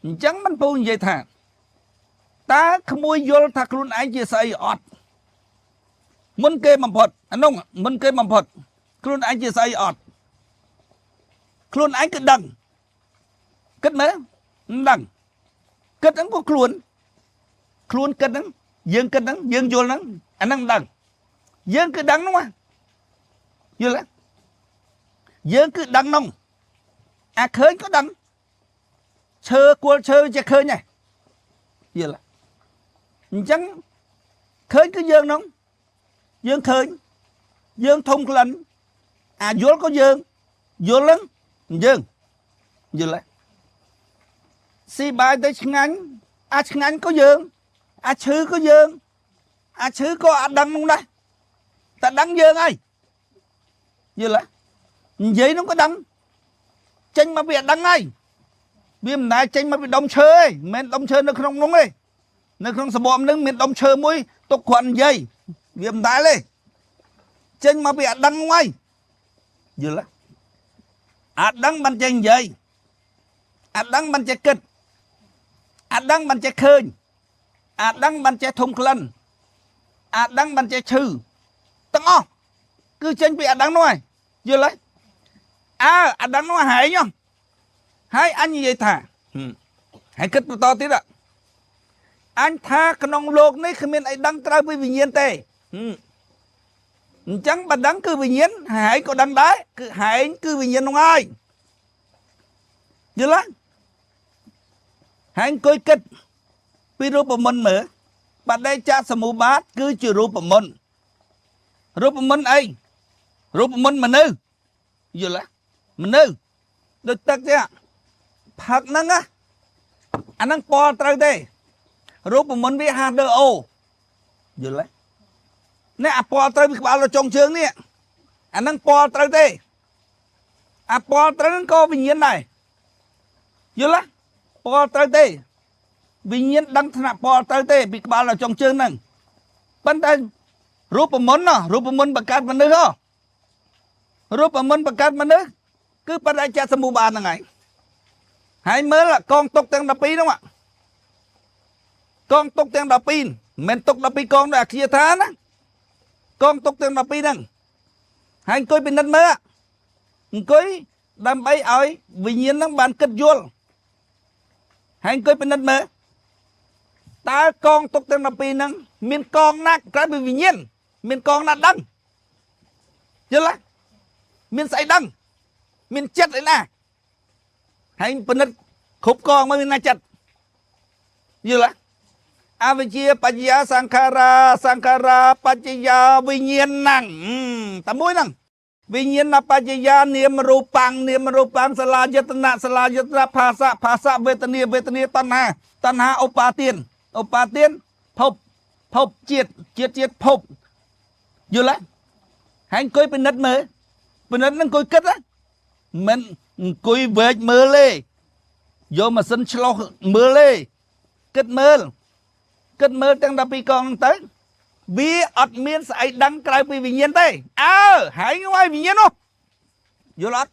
អញ្ចឹងមិនពូនិយាយថាតើក្មួយយល់ថាខ្លួនឯងជាស្អីអត់មុនគេបំផុតអានោះមុនគេបំផុតខ្លួនឯងជាស្អីអត់ខ្លួនឯងគឺដឹងគិតមើលមិនដឹងគិតហ្នឹងក៏ខ្លួនខ្លួនគិតហ្នឹងយើងគិតហ្នឹងយើងយល់ហ្នឹងអាហ្នឹងដឹងយើងគឺដឹងហ្នឹងយល់ទេយើងគឺដឹងហ្នឹងអាឃើញក៏ដឹងឈើគល់ឈើចេះឃើញដែរយល់អញ្ចឹងឃើញគឺយើងហ្នឹងយើងឃើញយើងធំក្លិនអាយល់ក៏យើងយល់ហ្នឹងយើងយល់ទេស៊ីបាយទៅឆ្ងាញ់អាឆ្ងាញ់ក៏យើងអាឈឺក៏យើងអាឈឺក៏អាដឹងនោះដែរតែដឹងយើងហើយយល់ទេនិយាយនោះក៏ដឹងចេញមកពីអាដឹងហើយវាមិនដែលចេញមកពីដុំឈើទេមិនមែនដុំឈើនៅក្នុងនោះទេនៅក្នុងសបកនឹងមានដុំឈើមួយទុកគ្រាន់និយាយវាមិនដែលទេចេញមកពីអាដឹងនោះហើយយល់ទេអាដឹងមិនចេះនិយាយអាដឹងមិនចេះគិតអាដឹងមិនចេះឃើញអាដឹងមិនចេះធំក្លិនអាដឹងមិនចេះឈឺទាំងអស់គឺចេញពីអាដឹងនោះហើយយល់ទេអើអាដឹងនោះហែងហើយអញនិយាយថាហើយគិតបន្តទៀតអញថាក្នុងលោកនេះគ្មានអីដឹងត្រូវពីវិញ្ញាណទេអញ្ចឹងបើដឹងគឺវិញ្ញាណហែងក៏ដឹងដែរគឺហែងគឺវិញ្ញាណនោះហើយយល់ទេហើយអង្គុយគិតពីរូបមន្តមើលបដិច្ចសមុបាទគឺជារូបមន្តរូបមន្តអីរូបមន្តមនុស្សយល់ទេមនុស្សដូចទឹកទេផឹកហ្នឹងណាអាហ្នឹងពណ៌ត្រូវទេរូបមន្តវា H2O យល់ទេនេះអាពណ៌ត្រូវពីក្បាលដល់ចុងជើងនេះអាហ្នឹងពណ៌ត្រូវទេអាពណ៌ត្រូវហ្នឹងក៏វិញ្ញាណដែរយល់ទេពណ៌ត្រូវទេវិញ្ញាណដឹងថ្នាក់ពណ៌ត្រូវទេពីក្បាលដល់ចុងជើងហ្នឹងប៉ុន្តែរូបមន្តណារូបមន្តបង្កើតមនុស្សហ៎រូបមន្តបង្កើតមនុស្សគឺបដិច្ចសមុបាទហ្នឹងហើយហើយមើលកងទុកទាំង12ហ្នឹងកងទុកទាំង12មិនមែនទុក12កងដូចអាគាថាណាកងទុកទាំង12ហ្នឹងហើយអង្គុយពិនិត្យមើលអង្គុយដើម្បីឲ្យវិញ្ញាណហ្នឹងបានគិតយល់ហើយអង្គុយពិនិត្យមើលតើកងទុកទាំង12ហ្នឹងមានកងណាក្រៅពីវិញ្ញាណមានកងណាដឹងយល់ទេមានស្អីដឹងមានចិត្តឯណាហើយពិនិត្យគ្រប់កងមើលមានណាចិត្តយល់ទេអវិជ្ជាបច្ចយាសង្ខារាសង្ខារាបច្ចយាវិញ្ញាណੰតែមួយហ្នឹងវិញ្ញាណបច្ចយានាមរូបាំងនាមរូបាំងសលាយតនៈសលាយតនៈភាសៈភាសៈវេទនាវេទនាតណ្ហាតណ្ហាឧបាទានឧបាទានភពភពជាតិជាតិជាតិភពយល់ទេហើយអង្គុយពិនិត្យមើលពិនិត្យហ្នឹងអង្គុយគិតណាមិនអង្គុយវែកមើលទេយកម៉ាស៊ីនឆ្លោះមើលទេគិតមើលគិតមើលទាំង12កងហ្នឹងទៅវាអត់មានស្អីដឹងក្រៅពីវិញ្ញាណទេអើហើយនោះហើយវិញ្ញាណនោះយល់អត់